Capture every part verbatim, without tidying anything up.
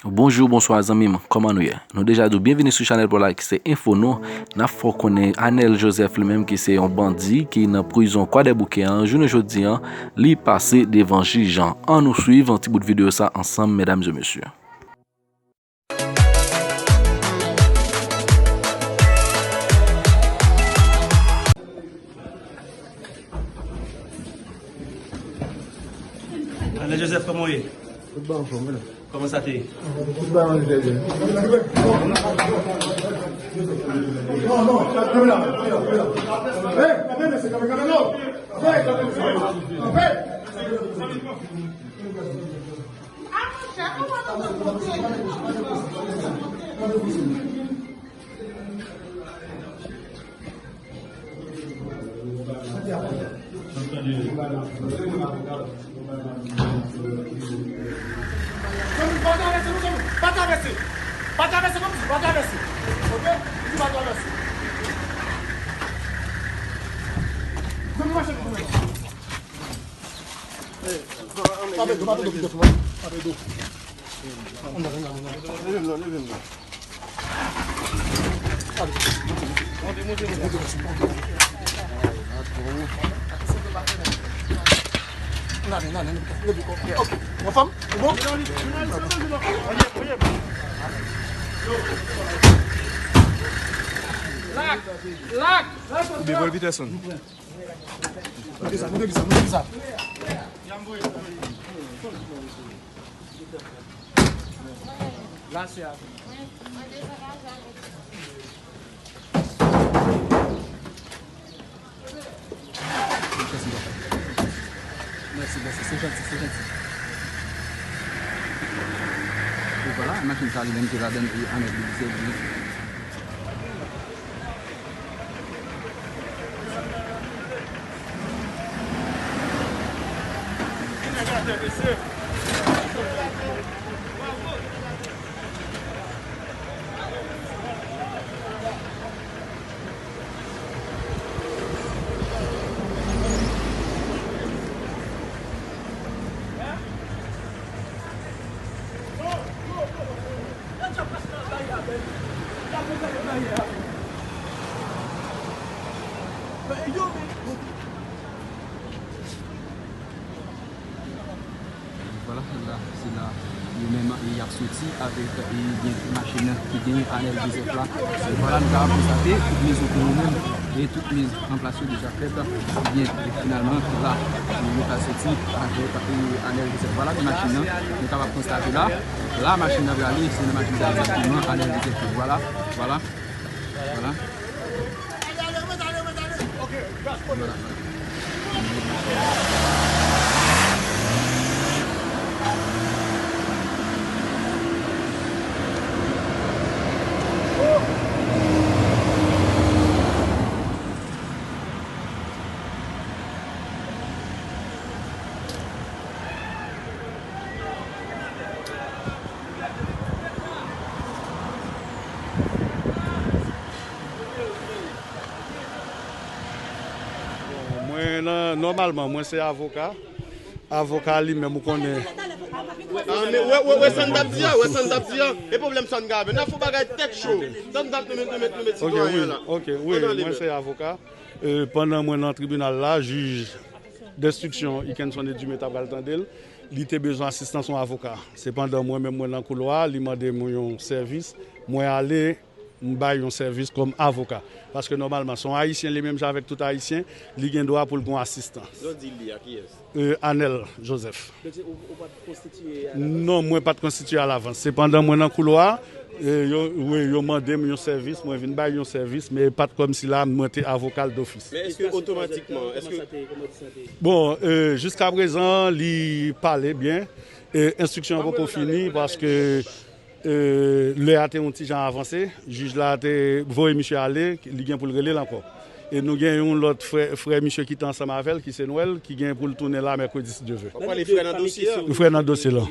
Bonjou, bonswa zanmi m, kòman nou ye? Nou deja di w byenvini sou chanèl pa w la ki se Enfo Nou. N ap fè w konnen Anel Joseph li menm ki se yon bandi ki nan prizon Kwadèboukè an, jounen jodi an, li pase devan jij an. Ann nou swiv yon ti bout videyo sa ansanm, medam e mesye. Anel Joseph, kòman w ye? Tout bon, anfòm, wi. Kòman sa te ye? Tout bagay te byen. Non, non, kanpe la, kanpe la, kanpe la. Hey, kanpe, mesye, kanpe, kanpe, non. Hey, kanpe, kanpe. Pa travèse, pa travèse. Pa travèse, pa travèse. Ok? Di pa travèse. Zanmi, mache pou mwen. Leve m nan, leve m nan. Leve m nan. Monte, monte, monte. N ale, n ale, n ale. Ok. Anfòm? Ou bon? Lak! Lak! Byen, Peterson. Monte sa, monte sa, monte sa. Mèsi, mèsi, se janti, se janti. E vwala, machin sa li menm ki ladan, e anèk li se li. Vwala, la, se la yo menm, e, y ap soti avèk, e, gen machin nan ki gen Anèl Joseph la. E vwala, nou kapab konstate tout mezon pou nou menm, e tout mezon an plas yo deja fèt. Ebyen, e finalman, la, yo pral soti avèk, e, Anèl Joseph. Vwala, gen machin nan, nou kapab konstate la. La, machin nan prale, se nan machin sa egzakteman, Anèl Joseph. Vwala, vwala, vwala. Bon, mwen nan, nòmalman, mwen se avoka. Avoka li menm, ou konnen. Ah, men wè, wè, wè, sa n t ap di a, wè, sa n t ap di a. E pwoblèm sa n ka avè. N ap fè yon bagay tèt cho. Sa n t ap nou met, nou met, nou met sitwayen an la. Ok, wi, mwen se avoka. E, pandan mwen nan tribinal la, jij denstriksyon Ikenson Edumé ta pral tande l, li te bezwen asistans yon avoka. Sepandan, mwen menm, mwen nan koulwa, li mande mwen yon sèvis, mwen ale, m bay yon sèvis kòm avoka. Paske nòmalman, se yon Ayisyen, li menm jan avèk tout Ayisyen, li gen dwa pou l gen yon asistan. Lè w di li a, kiyès? E, Anèl Joseph. Donk, se ou, ou pa t konstitiye alavans? Non, mwen pa t konstitiye alavans. Sepandan, mwen nan koulwa, e, yo, wi, yo mande m yon sèvis, mwen vin bay yon sèvis, men e pa t kòmsi la, mwen te avoka l dofis. Men èske otomatikman, èske... Bon, e, jiskaprezan, li pale byen. E, enstriksyon an poko fini, paske E, lè a te yon ti jan avanse, jij la te voye misye ale, li gen pou l rele l ankò. E nou gen yon lòt frè, frè misye ki te ansanm avè l, ki se Nwèl, ki gen pou l tounen la mèkredi, si Dye vle. W ap pale frè nan dosye a? Frè nan dosye la.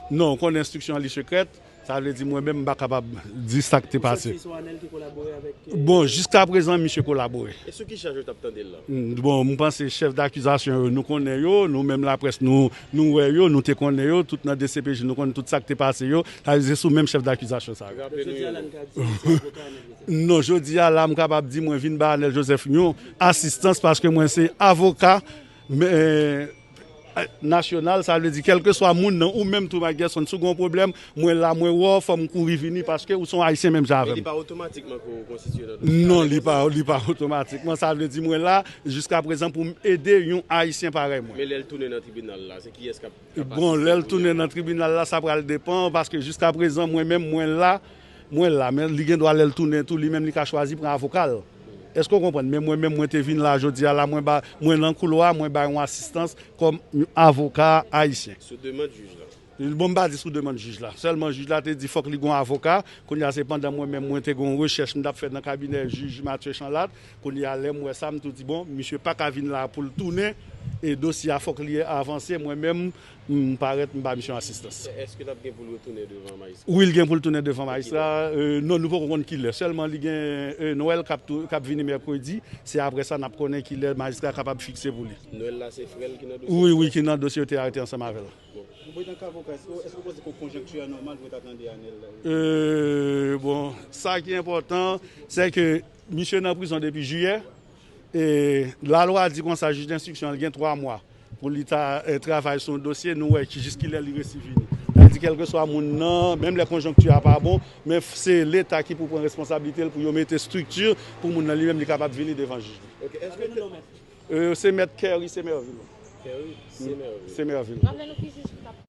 Non, ou konnen enstriksyon an li sekrèt, Sa vle di mwen menm m pa kapab di sa k te pase. Bon, jiska prezan misye kolabore. E sou ki chaj yo t ap tande l la? Bon, m panse chèf dakizasyon yo, nou konnen yo, nou menm laprès, nou, nou wè yo, nou te konnen yo, tout nan D C P J, nou konn tout sa k te pase yo. Sa vle di se sou menm chèf dakizasyon sa yo. Non, jodi a la, m kapab di mwen vin ba Anèl Joseph yon asistans paske mwen se avoka, men, nasyonal, sa vle di kèlkeswa moun nan, ou menm tou Mike Gerson, si w gen yon pwoblèm, mwen la, mwen wè w, fò m kouri vini paske ou se yon Ayisyen menm jan avè m. Men li pa otomatikman ke w konstitiye nan dosye a? Non, li pa, li pa otomatikman. Sa vle di mwen la, jiska prezan pou m ede yon Ayisyen parèy mwen. Men lè l tounen nan tribinal la, se kiyès k ap Bon, lè l tounen nan tribinal la, sa pral depann, paske jiska prezan, mwen menm, mwen la, mwen la, men li gen dwa lè l tounen tou, li menm li ka chwazi pran avoka l. Èske w konprann? Men mwen menm, mwen te vin la jodi a la, mwen ba, mwen nan koulwa, mwen bay yon asistans kòm yon avoka ayisyen. Sou demann jij la? Bon, m pa di sou demann jij la. Sèlman jij la te di fòk li gen yon avoka. Kounye a se pandan mwen menm, mwen te gen yon rechèch m t ap fè nan kabinè jij Mathieu Chanlat. Kounye a lè m wè sa, m tou di, bon, misye pa ka vin la pou l tounen, e dosye a fòk li avanse, mwen menm, m parèt, m ba misye yon asistans. Èske l ap gen pou l retounen devan majistra? Wi, l gen pou l tounen devan majistra. Euh, non, nou poko konn kilè. Sèlman li gen, euh, Noël k ap tou, k ap vini mèkredi. Se apre sa n ap konnen kilè majistra kapab fikse pou li. Noël la, se frè l ki nan dosye? Wi, wi, ki nan dosye yo te arete ansanm avè l. Bon. Bon, etan ke avoka, èske, èske w panse ke konjonkti a nòmal pou w ta tande Anèl? Euh, bon, sa ki enpòtan, se ke misye nan prizon depi jiyè. E lalwa di konsa, jij denstriksyon an gen twa mwa pou li ta, eh, travay sou yon dosye, nou wè ki, jis kilè li resi vini. Sa vle di, kèlkeswa moun nan, menm lè konjonkti a pa bon, men f-, se Leta ki pou pran responsablite l pou yo mete estrikti pou moun nan li menm li kapab vini devan jij li. Ok, èske te- Euh, se mèt Kerry Semerville. Kerry Semerville. Semerville.